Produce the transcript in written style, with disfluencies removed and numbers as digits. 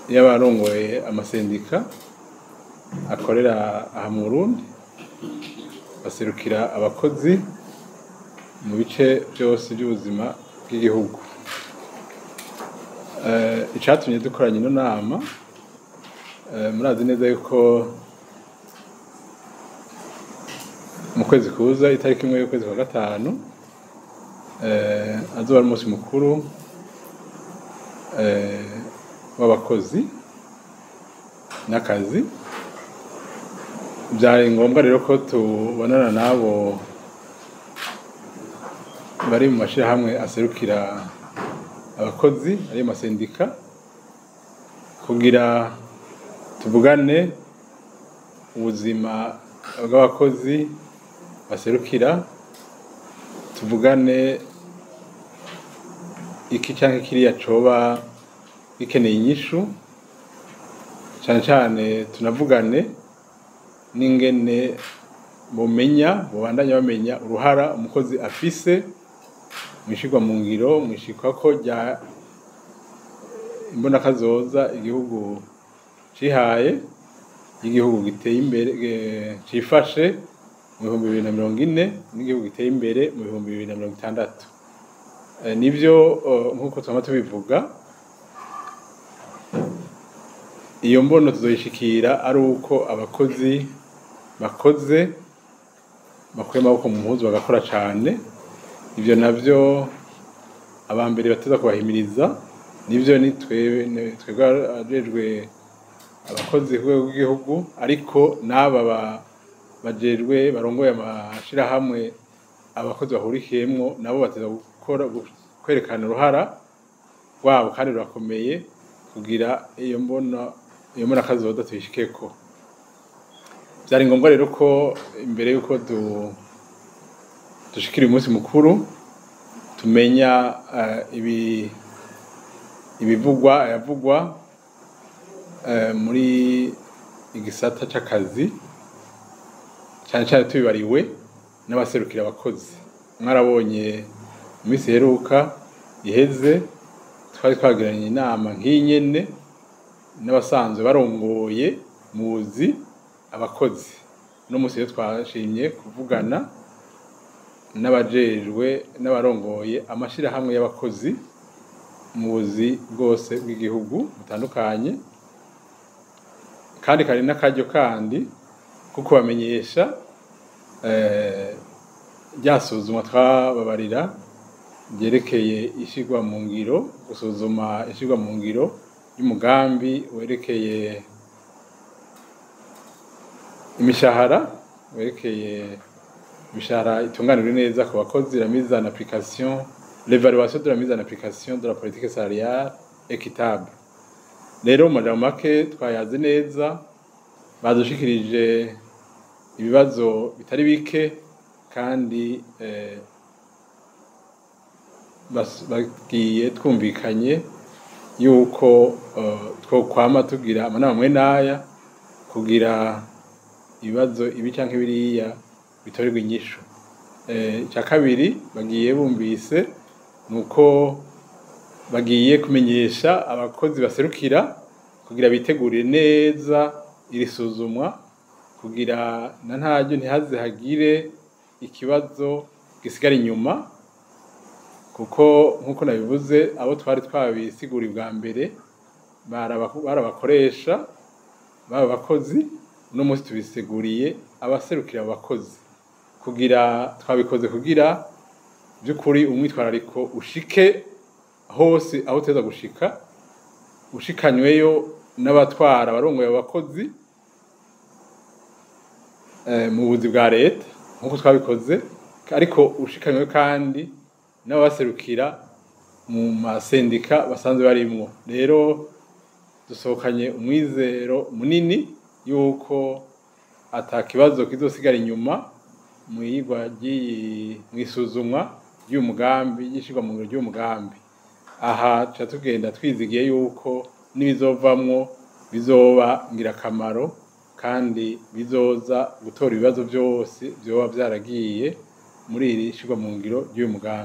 y'abarongoye amasendika akorera aha mu Burundi, baserukira abakozi mu bice vyose vy'ubuzima bw'igihugu. Icatumye dukoranya ino nama, murazi neza yuko mu kwezi kuza, itariki 1 y'ukwezi kwa 5, azoba ari umunsi mukuru w'abakozi n'akazi. Vyari ngombwa rero ko tubonana n'abo bari mu mashirahamwe aserukira abakozi, ariyo masendika, kugira tuvugane ubuzima bw'abakozi baserukira, tuvugane iki canke kiriya coba gikeneye inyishu, cane cane tunavugane n'ingene bomenya, bobandanya bamenya uruhara umukozi afise mw'ishirwa mu ngiro, mw'ishikwako rya imbonakazoza igihugu cihaye, igihugu giteye imbere, cifashe mu 2040 n'igihugu giteye imbere mu 2060. Nivyo nkuko twama tubivuga, iyo mbono tuzoyishikira ari uko abakozi bakoze bakuye amaboko mu mpuzu bagakora cane. Ivyo navyo abambere bateza kubahimiriza, nivyo ni twebwe abajejwe abakozi ku rwego rw'igihugu, ariko n'aba bajejwe barongoye amashirahamwe abakozi bahurikiyemwo nabo bateza gukora, kwerekana uruhara rwabo kandi rurakomeye kugira iyo mbona kazoza tuyishikeko. Vyari ngombwa rero ko imbere yuko dushikira uyu munsi mukuru tumenya ibivugwa, ayavugwa muri igisata c'akazi, cane cane tubibariwe n'abaserukira abakozi. Mwarabonye mu minsi iheruka iheze twari twagiranye inama nk'iyi nyene n'abasanzwe barongoye muzi abakozi. Uno munsi rero twashimye kuvugana n'abajejwe n'abarongoye amashirahamwe y'abakozi mu buzi bwose bw'igihugu butandukanye, kandi kari n'akaryo kandi ko kubamenyesha rya suzuma twababarira ryerekeye ishirwa mu ngiro, gusuzuma ishirwa mu ngiro y'umugambi werekeye imishahara, werekeye imishahara itunganijwe neza ku bakozi, la mise en application, l'évaluation de la mise en application de la politique salariale équitable. Rero mu majambo make twayaze neza, badushikirije ibibazo bitari bike kandi bagiye twumvikanye yuko twokwama tugira amanama mwe naya kugira ibibazo ibi canke biriya bitorerwa inyishu. Ica kabiri bagiye bumvise nuko bagiye kumenyesha abakozi baserukira kugira bitegurire neza iri suzumwa, kugira na ntaryo ntihaze hagire ikibazo gisigara inyuma, kuko nkuko nabivuze abo twari twabisigura bwa mbere barabakoresha baba abakozi, uno munsi tubisiguriye abaserukira abakozi, kugira twabikoze kugira by'ukuri umwitwarariko ushike hose aho uteza gushika, ushikanyweyo n'abatwara abarongoye abakozi mu buzi bwa leta nkuko twabikoze, ariko ushikanywe kandi n'abaserukira mu masendika basanzwe barimwo. Rero dusohokanye umwizero munini yuko ata kibazo kizosigara inyuma mw'iyigwa mw'isuzumwa ry'uyu mugambi, ry'ishirwa mu ngiro ry'uyu mugambi. Aha tuca tugenda twizigiye yuko n'ibizovamwo bizoba ngirakamaro kandi bizoza gutora ibibazo vyose vyoba vyaragiye muri iri shirwa mu ngiro ry'uyu mugambi.